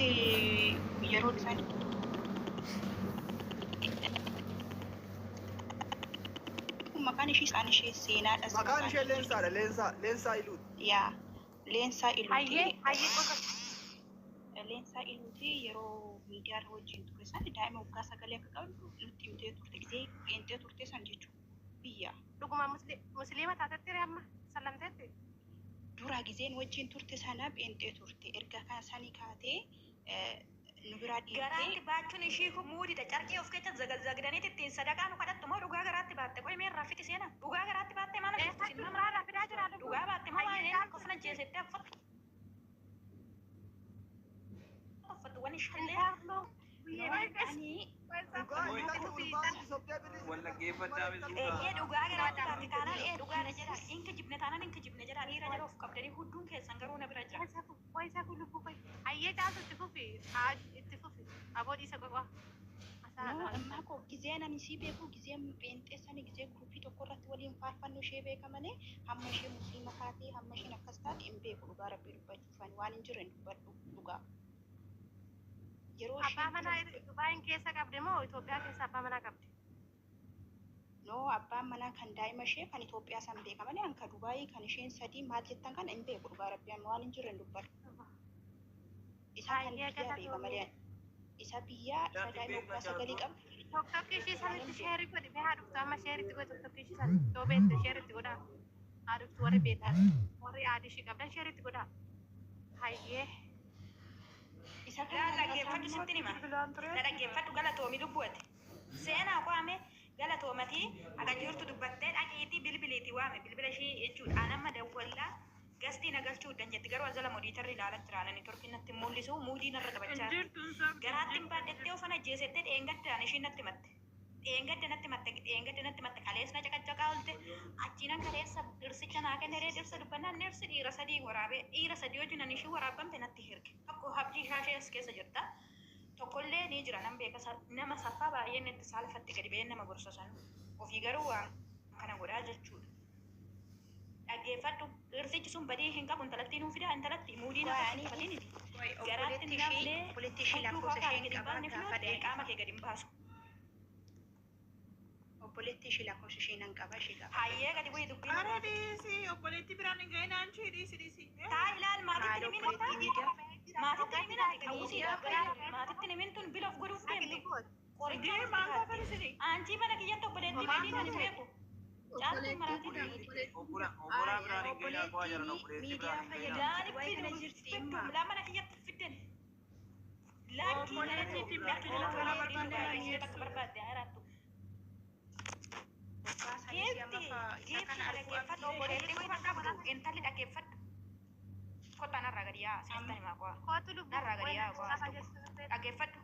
turte yeroo isaan maqaan ishee isaan ishee seenaadha. Maqaan ishee Leensaadha. Leensaa Leensaa Iluuti. Yaa Leensaa Hayyee Iluuti. hayyee qofa. Leensaa Iluuti yeroo miidiyaarra wajjin ture san daa'ima waggaa sagalee akka qabdu nutti himtee turte gisee qeenxee turte san jechuudha. Biyya Dhuguma musliima taatetti ree amma sallamteetti. dura giseen wajjin turte sana pheenxee turte erga kan sanii kaatee nu biraa dhiibtee Garaatti baachuun ishii kun muudidha. Carqii of keessa zagazagdaniit ittiin sadaqaa nu kadhattu moo dhugaa garaatti baatte? Qoy mee irraa fixi seena. Dhugaa garaatti baatte maal hojjettu Eessatti isin nama? biraarraa fidaa jira lubbuu. Dhugaa baatte moo maal Hayyee inni caaltu. kofna jeesettee uffatu uffatu wani shallee. Intaalloo guyyee No, ani Dhugaa Qoy intalli fufi ulfaatti sobdee birrii Wal dhaggeeffadhaa Ee bisuudha. dhugaa garaatti baatte taanaan ee dhugaadha jedha. Inka jibne taanaan inka jibne jedha. Dhiira jala of qabdanii hudduun keessan garuu na bira jira. Qoy lubbuu qoy. Hayyee caaltu itti fufi. Itti fufi. Aboo dhiisa qofa. No, ammaa koo gizeen ani sii beeku gizeen pheenxee sani gizee guruupii tokko irratti waliin faarfannu ishee beeka malee hamma ishee musliima taatee hamma isheen akkas taate hin beeku dhugaa rabbii dubbachuuf ani waan hin jirre hin dubbadhu dhugaa. Yeroo Abbaa isheen manaa dura Dubaayin keessa qabdi moo Itoophiyaa keessa abbaa manaa qabdi? No, abbaan manaa kan daa'ima ishee kan Itoophiyaa san beeka malee an ka Dubaayii kan isheen sadii maal jettan kana hin beeku dhugaa rabbii ani waan hin jirre hin dubbadhu. Isa kan Hayyee biyyaa beeka galatoomii. malee isa biyyaa isa Jaartiin daa'ima beekna waggaa sagalii caaltuu. qabdu Tokkokki ishii isaan sanitti hin beeku. sheerii godhi. Mee haa dhuftu amma sheeritti godhi tokkokki ishii sanitti. Yoo beekte sheeritti godhaa. Haa dhuftu warri beektan. Warri aadii ishii qabdan sheeritti godhaa. Hayyee. Isa Laa kana maqaa dhaggeeffadhu isaa sittin hima. Bilbilaan ture. Na dhaggeeffadhu galatoomi lubbuu ati. Seenaa kwaame galatoomatii haga jirtu dubbattee dhaqiitii bilbiliitii waame bilbila ishii jechuudha. An amma dawwallaa gastii na galchuu uddan jetti garuu azala modiitarri ilaalaa jira anani torkiin natti hin mul'isu muudii narra taphachaa jirti. Injirtuun sabdi Garaatti hin injirtu. baadhattee ofana jeesettee dheengaddaan ishiin natti matte. Dheengadda natti matte dheengadda natti matte kaleessa na caqacaqaa oolte achiinan kaleessa dhirsicha naa kennee dhirsa dubbannaan dhirsi dhiira sadii waraabee dhiira sadii wajjin ani ishii waraabamte natti hirge. Tokko habdii shaashee as keessa jirta. Tokkollee ni jira nan beeka nama saffaa baay'een itti saalfatte gadi ba'ee nama gorsa sanu. Ofii garuu waan kana godhaa jechuudha. Dhaggeeffadhu dhirsichi sun badii hin qabu intalattii nuu fidaa intalatti muudii Qoy na ani taphatiin qoy garaatti obboleetti hin ishee naafnee obboleetti ishee hudduu lakkoofsa koo ishee hin gadi hin qaba baafne gaafa filootti ani qaama kee gadi hin baasu. Obboleetti ishee lakkoofsa ishee nan qaba ishee gaafadha Hayyee gadi bu'ii dubbii Ara narraa fixi. dhiisi obboleettii biraan hin gahin aanchi dhiisi dhiisi. Taa ilaal maatitti Haala himin obboleettii miidiyaa maatitti himin ati miidiyaa qawwisiidha. Maatitti himin tun bila of godhuuf deemte. Qorichaa Dee nutti maal kaatti. taatan isinii? Aanchii mana kiyyatti obboleettii Maal badiin ani taatan? beeku. Caaltuun maraatii deemte. Obbola obbolaa biraan hin gahinaa qo'aa jiran Obboleettiin obboleettii miidiyaa biraan hin gahinaa. fayyadamti Gaani Dubaayii kana fidu jirti fiddu imma. laa mana kiyyatti fidden. Lakkii Obboleettii galatoo lakkii kana galatoo barbaadde obboleettiin Dubaayii na ishee bakka dhiyeessu. barbaadde haa jiraattu. Waggaa sadii si amma Geefti fa isa geefti kana arguu dhaggeeffadhu abdiidha ishee obboleettiin quba qabdu intalli dhaggeeffadhu. Kottaa narraa gadi yaa sinistan himaa qo'a. Kootu lubbuu Narraa gadi qoy yaa qo'a lafa tokko. jechuun Dhaggeeffadhu.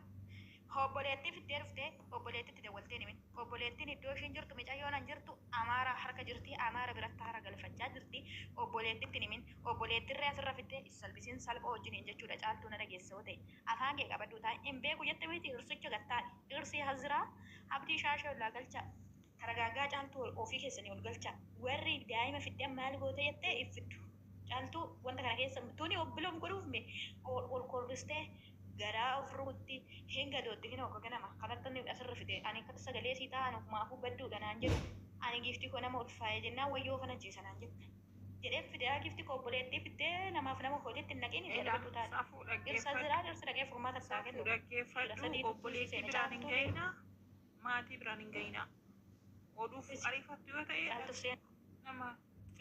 Obboleettii fiddee dhuftee obboleettitti dawwaltee himin. Obboleettiin iddoo isheen jirtu micayyoon an jirtu Amaara harka jirti Amaara biratti hara galfachaa jirti. Obboleettitti himin. Obboleettirree asirra fiddee salphisiin salphoo wajjiniin jechuudha caaltuu na dhageessa yoo ta'e. Afaan kee qabadhu taa'e hin beeku jette miti dhirsicha gattaadhi. Dhirsi haziraa abdii shaashee ollaa galcha. Taragaagaa caaltuu ofii keessanii ol galcha. Warri daa'ima fiddan maal goote jettee iffiddu. Caaltuu wanta kana keessa tuni obbiloom godhuuf me ol korristee garaa of rukutti hin gadootti hin hogga ganama kanatti inni asirra fide ani akkatti sagalee sii ta'an ofumaafuu badduudha naan jedhu ani giiftii koo nama ulfaa'e jennaan wayyoo kana jeesa naan jette jedhee fide haa giiftii koo obboleettii fiddee namaaf nama hojiitti hin naqiin itti Ela argadhu taate safuu dhirsa dhaggeeffadhu. jiraa dhirsi dhaqee furmaata isaa Safuu kennu dhiira dhaggeeffadhu sadiitu obboleettii seene biraan hin caaltuu gahinaa maatii biraan hin gahinaa. Oduuf ariifattu yoo ta'e caaltu seen nama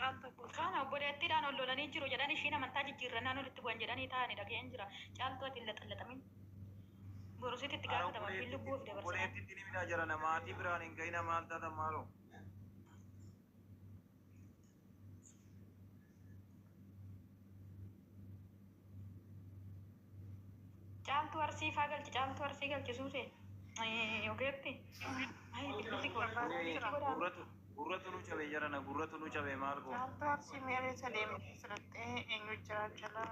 caalta kootu. Kana obboleettiidhaan ol lolanii jiru jedhan ishiin amantaa jijjiirrannaan olitti bu'an jedhanii taa'anii dhaga'een jira. Caaltuu ati hin laxallaxamin. Borusitti itti Ara gaafatama abbiin lubbuu of dabarsanaa. obboleettitti ni minaa jara maatii biraan hin gahinaa maal taatan maaloo. Caaltuu arsii faa galchi caaltuu arsii galchi suuse. Ogeetti. Ay bilbilli koo Barbaaduu jira. godhaa. Gurratu gurratu nu cabe jarana gurratu nu cabe maal goona. Caaltuu arsii meeree sadeemtee sirriitti eenyu jira jala.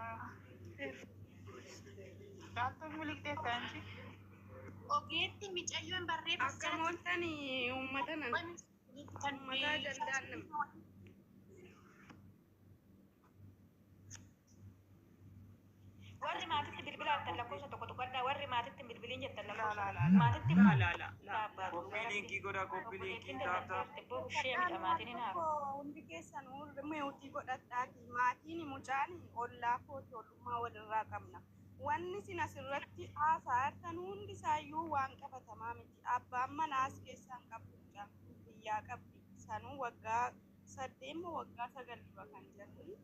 Caaltuun miliqxee ta'anchi. Ogeetti micayyoon barreeffa Akka mooltan uummata nan uummataa ajandaan nama. Warri maatitti bilbila hattan lakkoofsa tokko La la la. Maatitti La la la la. abbaatu. Copy link godhaa copy link Obboleettiin tap tap. dabalteerte boru ishee midha maatiin hin haafu. Hundi keessan mute godhadhaati. Maatiin mucaan ollaa kooti ollummaa walirraa qabna. Wanni isin asirratti haasa'aa jirtan hundi isaayyuu waan qabatamaa miti. Abbaan manaas keessaan qabdu mucaan kun biyyaa qabdi. Sanuu waggaa 8 moo waggaa 9 dura kan jirti.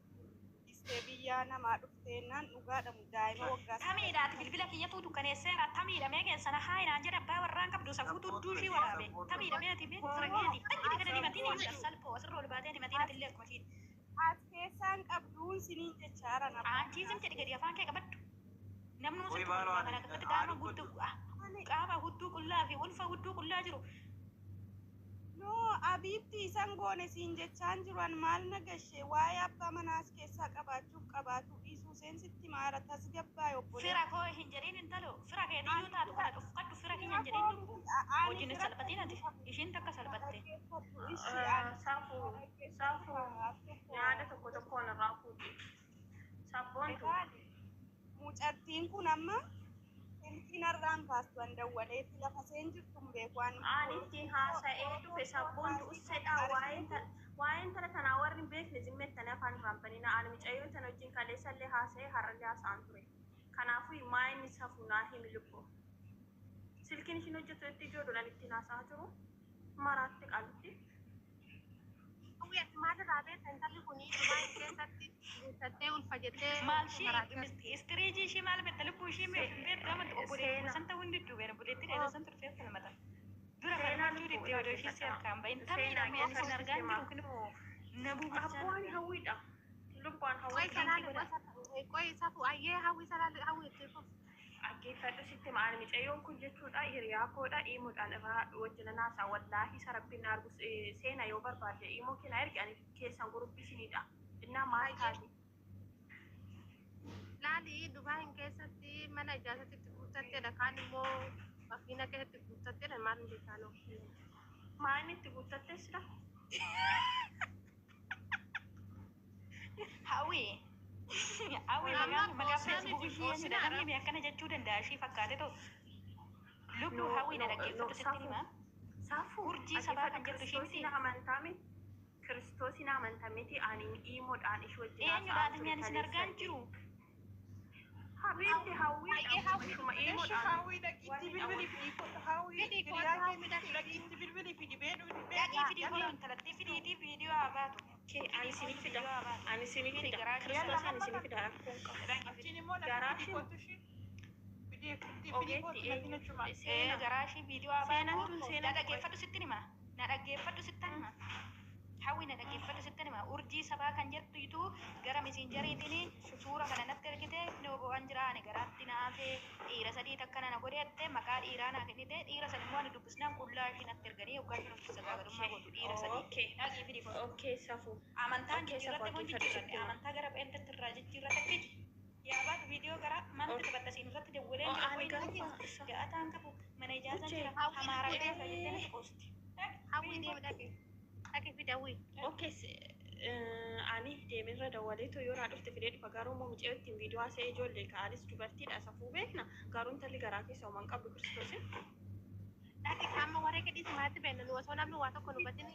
Istee biyyaa namaa dhufteennaan dhugaadha daa'ima waggaa 9. Tamiidhaati bilbila kiyyatu dukkaneesseera. Tamiidha mee keessana haa inaan jedha abbaa warraan qabdu safuutu hudduu ishii waraabe. Tamiidha mee ati mee fira keeti. Dhaqni kana dimatiin hin salphoo asirra ol baatee dimatiin ati illee akkuma ishiiti. As keessaan qabduun siniin jechaaran abbaan Aantii sim jedhi gadi afaan kee qabadhu. Namni Qoy sitti maaloo kolfaa kana ani akkatti qaama haa hudduu dubbadhu. qaama hudduu qullaa fi ulfa hudduu qullaa jiru. No, abiibti isan goone siin jechaan jiran maal na gashe waa'ee abbaa manaas keessaa qabaachuuf qabaatuu dhiisuu seensitti maara tasgabbaa'e obboleetti. Fira koo hin jedhiin intalo fira keetiyyuu taatu kana dhuffadhu fira kiyya hin jedhiin lubbu. Hojiin hin salphatiin ati ishiin takka salphatte. Saafuu saafuu yaada tokko tokkoon irraa fuudhi. Sabboontu. Mucattiin kun amma silkiin har'aan kaastu an dawwaleetti lafa seen jirtu hin beeku an. Ani ittiin haasa'ee dhufe sabboontu ussedhaa waa'een intala tanaa warri hin beekne zimmettanii afaan irraan banina. Ani mucayyoo tana wajjin kaleessallee haasa'ee har'allee haasa'an ture. Kanaafuu maa inni safuu naa himi lubbu. Silkiin ishiin hojjetu itti ijoodhaan ittiin haasa'aa jiru maraatti qaalitti. Hawwi maalirraa beekta intalli kun Dubaay keessatti guuttattee ulfa jettee Maal ishii istiriijii ishii maal beekta lubbuu ishii beekta amantu obboleettii san ta'uu hin diddu beera obboleettii dheeraa san turtee falmata. Dura falmachuu diddee odoo ishii si harkaan bahin tamiidha mee ani sin argaa hin jiru kun immoo nabuu bichaa. Abboon hawwiidha. Lubbuun Qoy hawwiidha. salaale qoy safu ayyee hawwi salaale hawwi itti fufu. Dhaggeeffadhu sitti ma'aan mucayyoon kun jechuudha hiriyaa koodha imuudhaan irraa wajjin naasaa wallaahi isa rabbiin argu seena yoo barbaadde imoo kena ergi ani keessan gurubbisinidha. Innaa maal taate? Laali Dubaayin keessatti mana ijaarsatti itti guuttatteedha kaan immoo makiina keessatti guuttatteedha maal hin beekaanoo. Maa inni itti guuttatte sila? Hawwi. Hawwi maqaan maqaa feesbuukii ishii eenyudha namni mee akkana jechuu danda'a ishii fakkaate ta'u. Lubbuu hawwi na dhaggeeffatu sitti hima. Saafuu Urjii sabaa kan jettu ishii miti. Kiristoosiin amantaa miti. Kiristoosiin amantaa miti ani imoodhaan ishii wajjin Eenyudha ati mee ani sin argaa hin jiru. Habiibti hawwiidha. Ishuma Eshi imoodhaan. hawwii dhaqiitti bilbilii fi hawwii Fidii kootu hiriyaa hawwii keessatti dhaqiitti bilbilii fi dibee Dhaqii fidii kootu intalattii fidiitii viidiyoo haa baatu. Ani isinii fida. Ani isinii fida. Kiristoos ani isinii fida rakkoon qabu. Achiin immoo Garaa natti ishee- kootu ishii fidii fidii kootu Ogeetti natti nachuma. seenaa. Garaa ishii viidiyoo haa Seenaan baatu. tun Na seenaa dhaggeeffadhu sitti hima. Na dhaggeeffadhu sitti hima. Hawwi na dhaggeeffadhu sitti hima. Urjii sabaa kan jettu ituu gara misiinjariitiin suura kana natti ergite waan jira ani garaatti naafee dhiira sadii takka nana godheette maqaa dhiiraa naa kennite dhiira san immoo ani dubbisnaan qullaa ishii natti erganii yoggaa isheen ofitti sagaagalummaa gootu dhiira sadii. Okay. Dhaqii fidii kootu. Okay, safuu. Amantaan Okay, jijjiirratte moo safuu dhaggeeffadhu jijjiirranne sitti hima. amantaa gara pheenxetti irraa jijjiirratte fidi. Yaa baatu viidiyoo gara manatti taphattasiin irratti dawwalee Oh, jiru ani qoyi gaafa ja'ataan qabu mana ijaasaan Uche. jira amaaraa keessa jettee natti qoosti. Hawwi deemi dhaqi. Dhaqi fidi hawwi. Okay, ani deemirra dawwaleetu yoo naa dhufte fidee dhufa garuu immoo mucayyoo ittiin viidiyoo haasa'ee ijoollee ka'anis dubartiidha safuu beekna garuu intalli garaa keessa homaa hin qabdu kiristoosin. Dhaqi qaama waree gadhiisi maatti beekna nu osoo namni waa tokko nu batin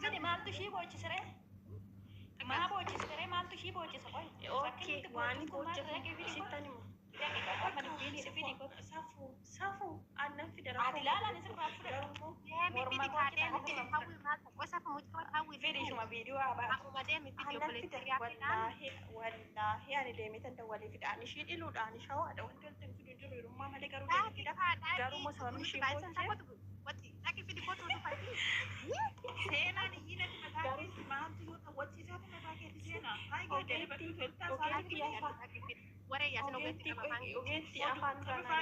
Fidi maaltu ishii boochisire? Maa boochisire maaltu ishii boocisa qoy? Okay, waan boojjetu sittan himu. Safuu safuu aannan fida Ati laalaan isirraa fudhadhu. garuu immoo Deemi fidi kaa deemi fidi hawwi maal qoy safu mucaa hawwi Fidi ishuma viidiyoo haa baatu. Akkuma deemi fidi aannan obboleettii fida hiriyaa wallaahi wallaahi ani deemee tan dawwalee fida ani ishii dhiluudhaan shawaadha wanti walitti hin fidu hin jiru hirummaa malee garuu deemee Dhaqi fida kaa dhaqi. garuu immoo sababni ishii boojjee Dhaqi fidi kootu dhufa. Seenaan iyyinati mataa keessa maaltu yoo ta'u mataa keessa seenaa. Hayi gadi baduu toltaa ogeetti afaan Waree yaasin ogeetti qaba afaan ogeetti afaan kanaa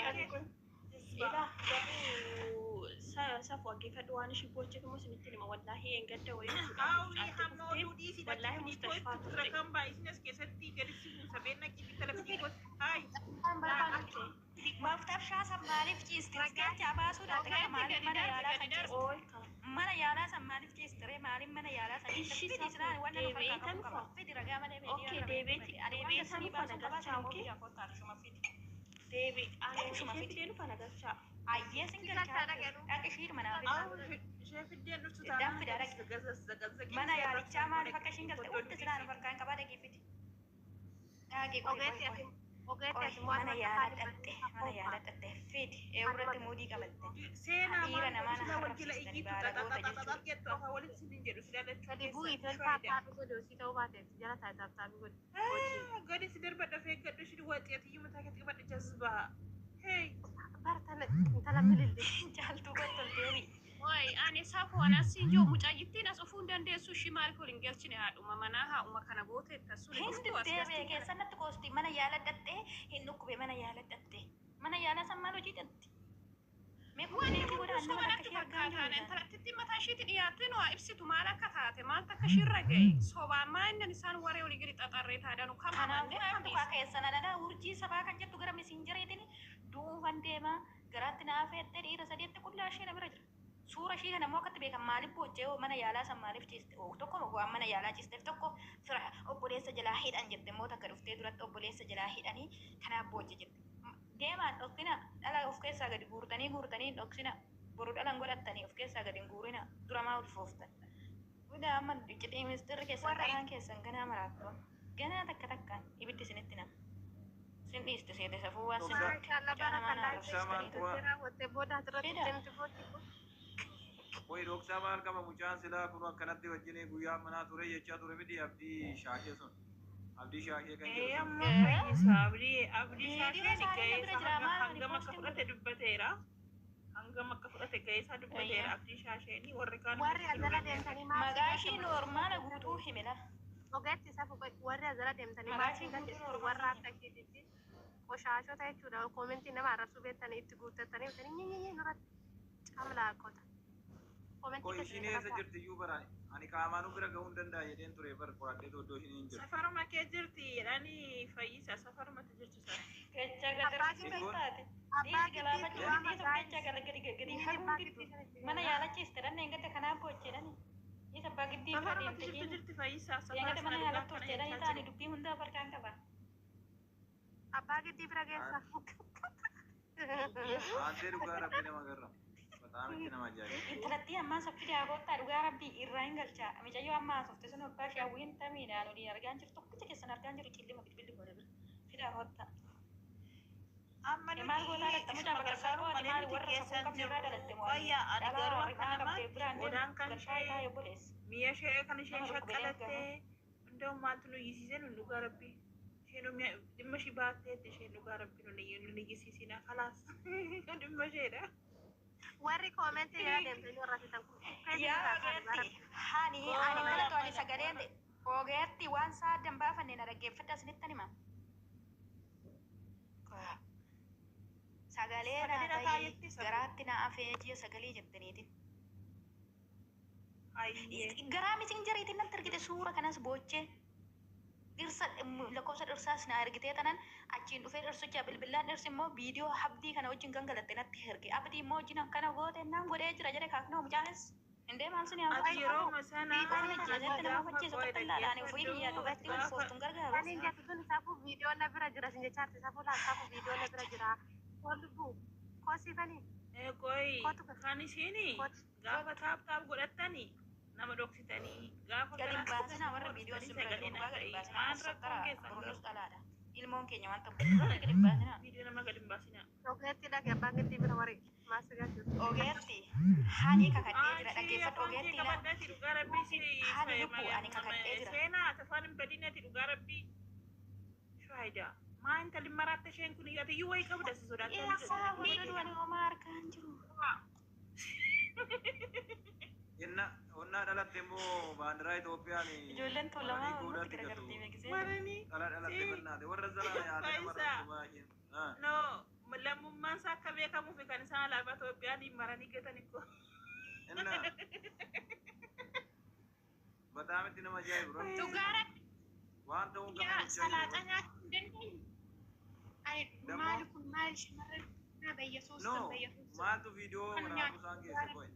Ila garuu safu dhaggeeffadhu waan ishii boojjetu immoo isinitti hima wallaahi eengadda wayii Hawwii hamma oduu dhiisii wallaahi dhaqii mustashfaa kootu turte. kan baay'isni as keessatti gadi si buusa beenna qiifi tala fidii kootu. Hayi. Maaftaaf shaasan maaliif ciisti? Isteecha baasuudhaan kana maaliif mana yaalaa san ciisti? Ooyka. Mana yaalaa san maaliif ciistire? Maaliif mana yaalaa san ciisti? Ishi Fidi safu silaa waan nama deebi'ee farkaa tan qabu qaba. dhufa. Fidi ragaa malee Okay, deebi'eeti- deebi'ee tan dhufa na galchaa, okay? Fidi. Deebi'ee Deebi ani Dhaqishuma ishee fidi. fiddee dhufa na galchaa. Ayyee sin galchaa dhaqi ishii manaa fidi. Ishee fiddeen dhuftu Iddaan taanaan fidaa dhaqi. zagazagii Mana yaalichaa maaliif akka ishiin galte hundi silaa nu farkaan qabaa dhaqii fidi. Dhaqi qoy qoy Ogeetti qoy. ati ogeetti Qoy ati mana waan yaala dhatte mana yaala dhatte fidi eewurratti muudii qabatte. Seenaa Dhiira maal namaa na sila wangeela harrabsiistanii iyyitu baalagoota jechuudha. xaxaxaxaxax jettu afaan walitti sinin jedhu sila lachuu Gadi bu'ii keessan tolfaa taabii godhi hojii ta'uu baateef jala taa'e taabii godhi. Hojii. Gadi si darbadha feeggadhu ishii waxeetiyyuu mataa keetti qabadha jazbaa. Hey. Bara tana intala mililli. Caaltuu gottol deebi. Wayi ani safuun asiin jiru mucayyittiin as dhufuu hin dandeessu ishii maaliif waliin galchine haadhuma manaa haa'uma kana gooteetta suni Hin dhuftu as deebi'e galchine. keessan natti qoosti mana yaala dhatte hin dhukkube mana yaala dhatte mana yaala san maal hojii dhatti. Mee Wanni kubbeen kun godhaan soba nama natti akka ishee argaa hin fakkaataan jiru. intalattitti mataa isheetti dhiyaattee nu haa ibsitu maal akka taate maaltu akka ishiirra ga'e sobaan maa inni isaan waree olii gadi xaxarree taadanu kam Kanaafuu amannee kam maaltu kaa keessan alala urjii sabaa kan jettu gara misinjareetiin duufan deemaa garaatti naa feettee dhiira sadiitti qullaa ishee na bira jira. Suura ishee kana immoo akkatti beekan maaliif boochee hoo mana yaalaa san maaliif ciiste oo tokko waan mana yaalaa ciisteef tokko fira obboleessa jalaa hidhan jette immoo takka dhuftee duratti obboleessa jalaa hidhanii kanaaf booche jette. Deemaan dhoksina dhala of keessaa gadi guurtanii guurtanii dhoksina boru dhalan godhattanii of keessaa gadi hin guurina dura maa ulfooftan. Wida amma iccitii ministeerri keessan Warra qaraan keessan ganaa maraattoon ganaa takka takkaan ibiddi isinitti nama. Sin dhiiste seete safuu waan sin Dhoksaa- Maashaallah mucaa namaa na barakallah. Dhoksaa maal arrabsiistanii. bu'aa? Raawwattee booda asirratti Fida. deemti booddee. Qoy dhoksaa maal qaba mucaan silaa kun akkanatti wajjin guyyaa manaa ture jechaa ture miti abdii shaakee sun. Abdii shaakee kan Ee jedhu sun. amma fayyisa abdii abdii Viidiyoo shaasheen isaanii ga'ee na bira isaa jira maal ani hangam akka poostiin fudhate godhe. dubbateera. Hangam akka fudhate ga'ee isaa dubbateera abdii shaasheen warri kaan Warri azala deemtanii maal Maqaa ishii noormaala guutuu himila. Ogeetti isa fuqe warri azala deemtanii Maqaa maal ishii guutuu galchisiisu noormaala warra hime. akka isheetitti qoshaashota jechuudha. Koomentii nama arrabsuu beektanii itti guuttattanii bitanii nyinyi nurratti camlaaqota. Koomentii Qoy keessan ishiin eessa dabarsaa. jirti iyyuu bara ani qaamaanuu bira ga'uu hin danda'a jedheen ture bar qoradhee iddoo ishiin hin jirtu. Safaruma kee jirti jedhanii fayyisa safarumatti jirtu sana. Gachaa gadarsiisuu Iddoon taate. Abbaa Dhiisi galaafachuu giddiitti waama dhiisa gaa'is. gachaa gara gadi gadi Inni haguun abbaa diddu. giddii sana Mana jira. yaalachiiste dhanne gadda kanaaf boochedhani. Isa abbaa giddii bira Safarumatti deemte jirtu jeeni. jirti fayyisaa safara Eegada sana mana dhugaa yaalatti kana turteedhani jechaa taani jiru. dubbii hundaa farkaan qaba. Abbaa giddii bira geessa. Aantee dhugaa rabbi nama garra. Bataam itti nama ajaa'iba. Intalattii ammaa saffii daakottaa dhugaa rabbii irraa hin galchaa. Micayyoo amma haasofte sun abbaa ishee hawwiin tamiidhaan olii argaan jirtu tokkicha keessan argaan jiru cillima bilbilli goone bira. Fidaa kottaa. Amma Maal gootaa nuti dhatta mucaa ishuma bakka gargaaru saroo ati malee maal nuti warra safuu keessan qabne irraa jirru dhalatte moo fayyaa ani dhalaa garuu akka rimaa qabdee namaatti biraan deemu odaan kan galchaa ishee isaa obboleessa. mi'a ishee kan isheen Nama dhukkubee shaqqalattee argamu. hunda'u maaltu nu iyyisiise nu dhugaa rabbi. Isheen mi'a dhimma ishii baatteetti isheen dhugaa rabbi nu nu iyyisiisina kalaas dhimma isheedha. Warri koomentii jala deemtanii warra fitan kun keessa Yaa irraa kan bara. ogeetti hani ani intalatu ani sagaleen ogeetti waan saaddan baafanne na dhaggeeffadha asinittan hima. Sagalee Sagalee naa na ta'ii taayetti sabu. garaatti na afee ji'a sagalee jettaniitiin. Ayyee. Garaa misinjariitiin natti argite suura kanas boochee. Dhirsa lakkoofsa dhirsaas na argitee tanan achiin dhufee dhirsicha bilbilaan dhirsi immoo viidiyoo abdii kana wajjin gangalatte natti erge. Abdii immoo wajjin akkana goote naan godhee jira jedhe kaaknoo mucaanis. Indee maal suni Ati haasofte? yeroo sana Waan ajjeesetti nama gaafa fachiisu qo'e qaxxallaadhaan ofii biyyaa dhaggeeffadhu dubartii gaafa ulfooftuun gargaaru. Ani jettu tun safuu viidiyoo na bira jira sin jechaatti safuu laal safuu viidiyoo na bira jira. Koo lubbuu koo siifanii Qoyi kootu kan ishiin kootu. gaafa taap taap godhattanii nama dhoksitanii gaafa Gadi hin gara baasinaa warra viidiyoon dhoksitanii sin bira jiru sagalee dhugaa gadi na hin ta'e baasinaa. maal Of rakkoon sattara keessan bornus garuu dhalaadha. Ilmoon keenya waan ta'uuf gadi hin baasinaa. viidiyoo nama gadi hin baasinaa. Ogeetti dhaqe abbaa giddii bira warri maas galchu. Ogeetti hani kakadhee jira Anchi dhaggeeffadhu afaan kee ogeetti ilaa. qabadhaati dhugaa rabbii si Hani lubbuu ani kakadhee jira. seenaa ati afaan hin badinati dhugaa rabbii. Shaayidaa maa intalli maraatta isheen kun ati iyyuu wayii qabda si sodaattaa Eessaa warra du'an homaa argaa hin jiru. Inna onnaa dhalatte immoo baandiraa Itoophiyaan Ijoolleen maranii tuulamaa ummatti guudatti gatu. garagaltee beeksisee. Maranii Dhala dhalatte bannaate warra zalaa yaada nama Faayisaa. rabsu baay'een. No lammummaan isaa akka beekamuuf kan isaan alaabaa Itoophiyaan maranii gatan ikko. Inna bataam itti nama ajaa'ibu rabbi. Dhugaa rabbi Waan ta'uun qabu yaa gochaa jiru. salaaxa nyaachuu hin dandeenye. Ani Dammoo maali kun maal shamarran naa bayyesuus no bayyesuus maaltu viidiyoo kan waraabuu nyaatu isaan geesse qoy.